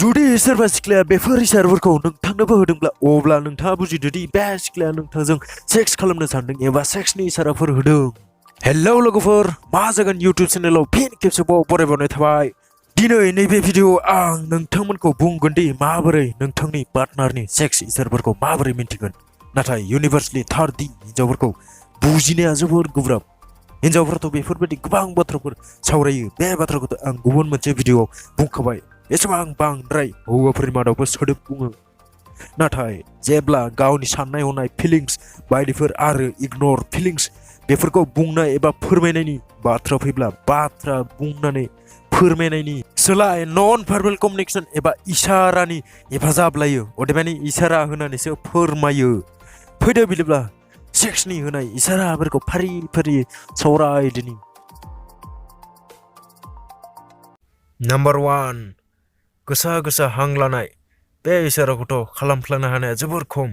जुदि सोरबा सिख्लाया बेफोर इसाराफोरखौ नोंथांनोबो होदोंब्ला अब्ला नोंथाङा बुजिदो दि बे सिख्लाया नोंथांजों सेक्स खालामनो सानदों एबा सेक्सनि इसाराफोर होदों। हेलौ लोगोफोर, मा जागोन इउटिउब चेनेलाव फिन खेबसेबाव बरायबावनाय थाबाय। दिनै नैबे भिडिअ'आव आं नोंथांमोनखौ बुंगोन दि माबोरै नोंथांनि पार्टनारनि सेक्स इसारफोरखौ माबोरै मिन्थिगोन। नाथाय इउनिभार्सलि थार दि हिनजावफोरखौ बुजिनाया जोबोर गोब्राब। हिनजावफोराथ' बेफोरबायदि गोबां बाथ्राफोर सावरायो। बे बाथ्राखौथ' आं गुबुन मोनसे भिडिअ'आव बुंखाबाय। एसेबां बांद्राय हौवाफोरनि मादावबो सोदोब बुङो। नाथाय जेब्ला गावनि साननाय हनाय फिलिंस बायदिफोर आरो इगनर फिलिंस बेफोरखौ बुंनाय एबा फोरमायनायनि बाथ्रा फैब्ला बाथ्रा बुंनानै फोरमायनायनि सोलाय नन भार्बेल कमिउनिकेशन एबा इसारानि हेफाजाब लायो। अदेबानि इसारा होनानैसो फोरमायो। फैदो बिदिब्ला सेक्सनि होनाय इसाराफोरखौ फारि फारि सावरायदिनि। नाम्बार 1, गोसा गोसा हां लानाय। बे इसाराखौथ' खालामफ्लानो हानाया जोबोर खम।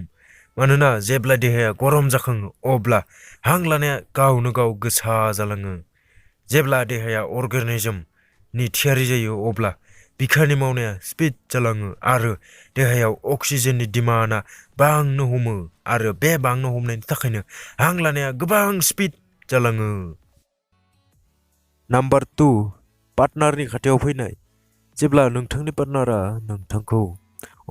मानोना जेब्ला देहाया गरम जाखाङो अब्ला हां लानाया गावनो गाव गोसा जालाङो। जेब्ला देहाया अर्गेनिजमनि थियारि जायो अब्ला बिखानि मावनाया स्पिड जालाङो आरो देहायाव अक्सिजेननि डिमान्डआ बांनो हमो आरो बे बांनो हमनायनि थाखायनो हां लानाया गोबां स्पिड जालाङो। नाम्बार 2, पार्टनारनि खाथियाव फैनाय। जेब्ला नोंथांनि पार्टनारा नोंथांखौ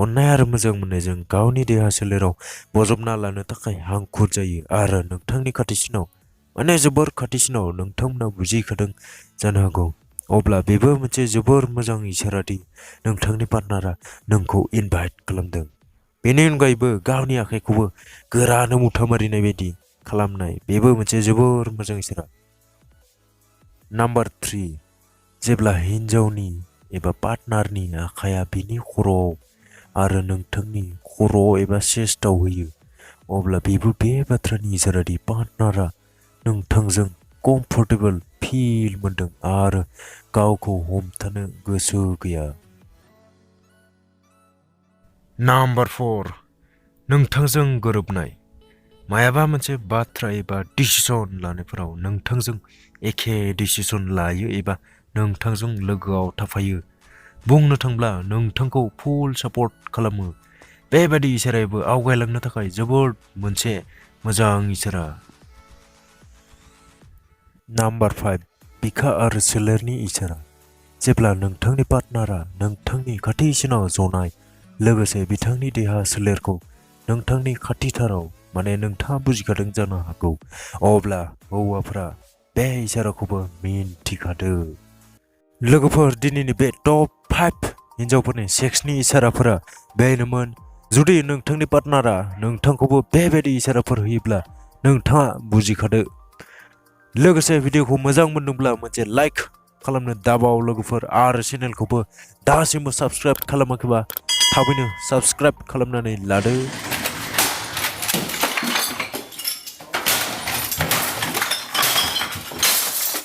अननाय आरो मोजां मोननायजों गावनि देहा सोलेराव बजबना लानो थाखाय हांखुर जायो आरो नोंथांनि खाथिसिनाव माने जोबोर खाथिसिनाव नोंथांमोना बुजिखादों जानो हागौ, अब्ला बेबो मोनसे जोबोर मोजां इसारा दि नोंथांनि पार्टनारा नोंखौ इनभाइट खालामदों। बेनि अनगायैबो गावनि आखाइखौबो गोरानो मुथा मारिनाय बायदि खालामनाय बेबो मोनसे जोबोर मोजां इसारा। नाम्बार 3, जेब्ला हिन्जावनि एबा पार्टनारनि आखाइया बिनि खर'आव आरो नोंथांनि खर' एबा चेस्टआव होयो अब्ला बेबो बे बाथ्रानि इसारा दि पार्टनारा नोंथांजों कम्फर्टेबल फिल मोनदों आरो गावखौ हमथानो गोसो गैया। नाम्बार 4, नोंथांजों गोरोबनाय। मायाबा मोनसे बाथ्रा एबा डिसिसन लानायफोराव नोंथांजों एखे डिसिसन लायो एबा नोंथांजों लोगोआव थाफायो। बुंनो थांब्ला नोंथांखौ फुल सापर्ट खालामो। बेबादि इसारायाबो आवगायलांनो थाखाय जोबोद मोनसे मोजां इसारा। नाम्बार 5, बिखा आरो सोलेरनि इसारा। जेब्ला नोंथांनि पार्टनारा नोंथांनि खाथिसिनाव जनाय लोगोसे बिथांनि देहा सोलेरखौ नोंथांनि खाथिथाराव माने नोंथाङा बुजिखादों जानो हागौ, अब्ला हौवाफोरा बे इसाराखौबो मिन्थिखादो। लोगोफोर, दिनैनि बे टप 5 हिनजावफोरनि सेक्सनि इसाराफोरा बेनोमोन। जुदि नोंथांनि पार्टनारा नोंथांखौबो बेबायदि इसाराफोर होयोब्ला नोंथाङा बुजिखादो। लोगोसे भिडिअखौ मोजां मोनदोंब्ला मोनसे लाइक खालामनो दाबाव लोगोफोर, आरो चेनेलखौबो दासिमबो साबस्क्राइब खालामाखैबा थाबैनो साबस्क्राइब खालामनानै लादो।